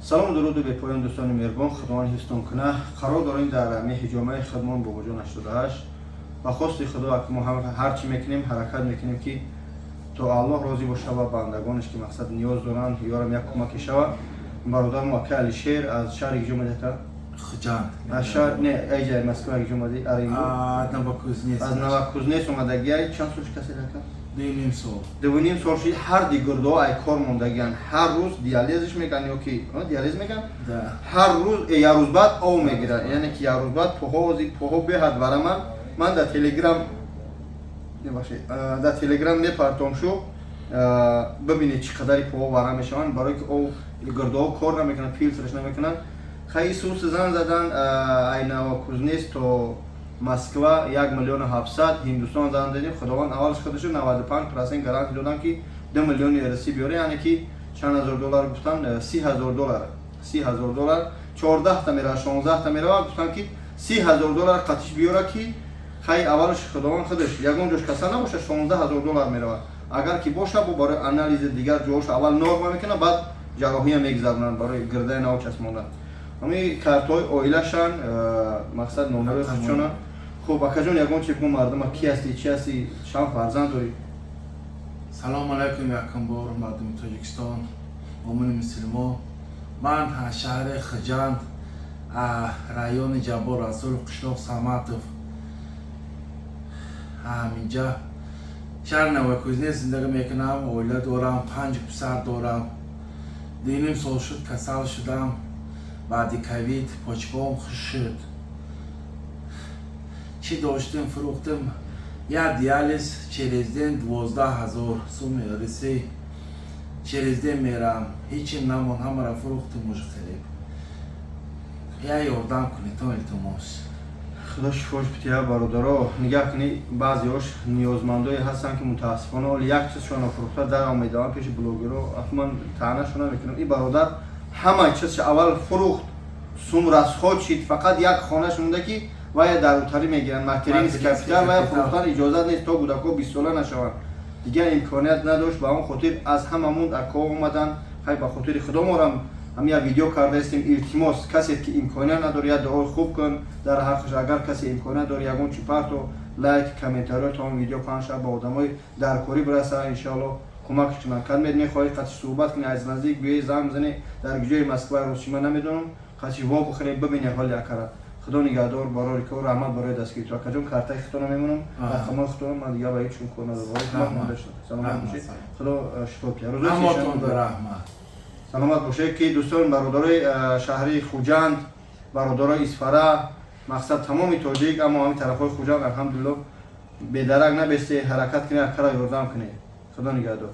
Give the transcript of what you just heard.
Салому дуруду бепоён, дӯстони меҳрубон, Худованд ҳифзтон куна. Қарор дорем дар меҳи ҷомеаи худмон Бобоҷон 88. Ба хости Худо, мо ҳар чӣ мекунем, ҳаракат мекунем, ки то Аллоҳ розӣ боша ва бандагонеш, ки мақсад ниёз доранд, ёрам як кӯмаке шава. Бародармо ака Алишер аз шаҳри киҷо омади, ака? Хуҷанд. Аз шаҳр не, айҷаи Москва киҷо омади? Новокузнец. Аз Новокузнец омадагиай. Чанд сол касе, ака? 2,5 сол. 2,5 сол шид. Ҳар ди гурдаҳо ай кор мондагиан, ҳар рӯз диализш мекунанд ё ки диализ мекунанд, ҳар рӯз як рӯз баъд ов мегирад, яъне ки як рӯз баъд поҳо поҳо беҳад вараманд. Ман дар Телеграм, дар Телеграм мепартом шу, бибинед, чӣ қадари поҳо варам мешаванд, барое ки ов гурдаҳо кор намекунанд, филтрш намекунанд. Хай, сус зан задан ай Новокузнец то Москва 1 миллиону 700, Ҳиндустон зан дадем. Худованд аввалш худашо 95% гарантия додам, ки 2 миллиони РС биёре, яъне ки чанд ҳазор доллар гуфтан? 30 000 доллар, 30 000 доллар. 14-та мерава, 16-та мерава. Гуфтам, ки 30 000 доллар қатиш биёра, ки хай, аввалш Худованд худаш ягон ҷош каса набоша, 16 000 доллар мерава. Агар ки боша, бо барои анализи дигар ҷош аввал норма мекунад, баъд ҷарроҳия мегузаронанд барои гирдаи нав часпонда. Ҳамин картҳои оилашан, мақсад номерои худшона. Хуб, акаҷон, ягон чи бигӯ мардума: ки ҳастӣ, чи ҳастӣ, чанд фарзанд дорӣ? Салому алайкум, якум бор мардуми Тоҷикистон, муъмини мусулмо. Ман аз шаҳри Хуҷанд, райони Ҷаббор Расулов, қишлоқ Саматов, ҳаминҷа шаҳри Новокузнец зиндагӣ мекунам. Оила дорам, панҷ писар дорам. 2,5 сол шуд, касал шудам. Баъди ковид почкаом хушк шуд. Чӣ доштем, фурӯхтем. Як диализ через день 12 000 суми рисӣ, через день мерам. Ҳечим намонд, ҳамаро фурӯхтем уже қариб. Я ёрдам кунед, илтимос. Худо шифош бития. Бародаро, нигаҳ кунед, баъзеҳош ниёзмандое ҳастанд, ки мутаассифона оли як чизшона фурӯхта дар омедаванд пеши блогеро. Ман таънашо намекунам. Ин бародар ҳама чизша аввал фурӯхт, сум расход шид, фақат як хонаш монда, ки вая дар утарӣ мегиранд, материнский капитал. Вая фурӯхтан иҷозат нест, то кӯдакҳо 20-сола нашаванд. Дигар имконият надошт. Ба он хотир аз ҳамамон акҳо омаданд. Хай, ба хотири Худо морам ҳам як видео кардаистем. Илтимос, касе ки имконият надорад, як дуои хуб кун дар ҳаққаш. Агар касе имконият дорад, ягон чи парто, лайк, комментариё, то он видео паҳн шавад, ба одамои даркорӣ бираса, иншоалло кӯмакш кунанд. Кадмед мехоҳӣ қатиш суҳбат кунӣ, аз наздик биёи, занг бизанӣ. Дар ҷои Москва рӯзчи ман намедонам, қатиш во бихӯрем, бибинем ҳоли акара. Худо нигаҳдор, барори кор, раҳмат барои дастгиритон. Акаҷон, картаи худтона мемонам, рақамҳои худтона. Ман дигар ба ҳеҷ кум кор надорам. Саломат бошед, Худо шифо диҳад. Раҳмат. Саломат бошед. Ки дӯстон, бародарои шаҳри Хуҷанд, бародарои Исфара, мақсад тамоми тоҷик, аммо ҳамин тарафҳои Хуҷанд, алҳамдулилло, бедарак набесте, ҳаракат кунед, акара ёрдам кунед. Худо нигаҳдор.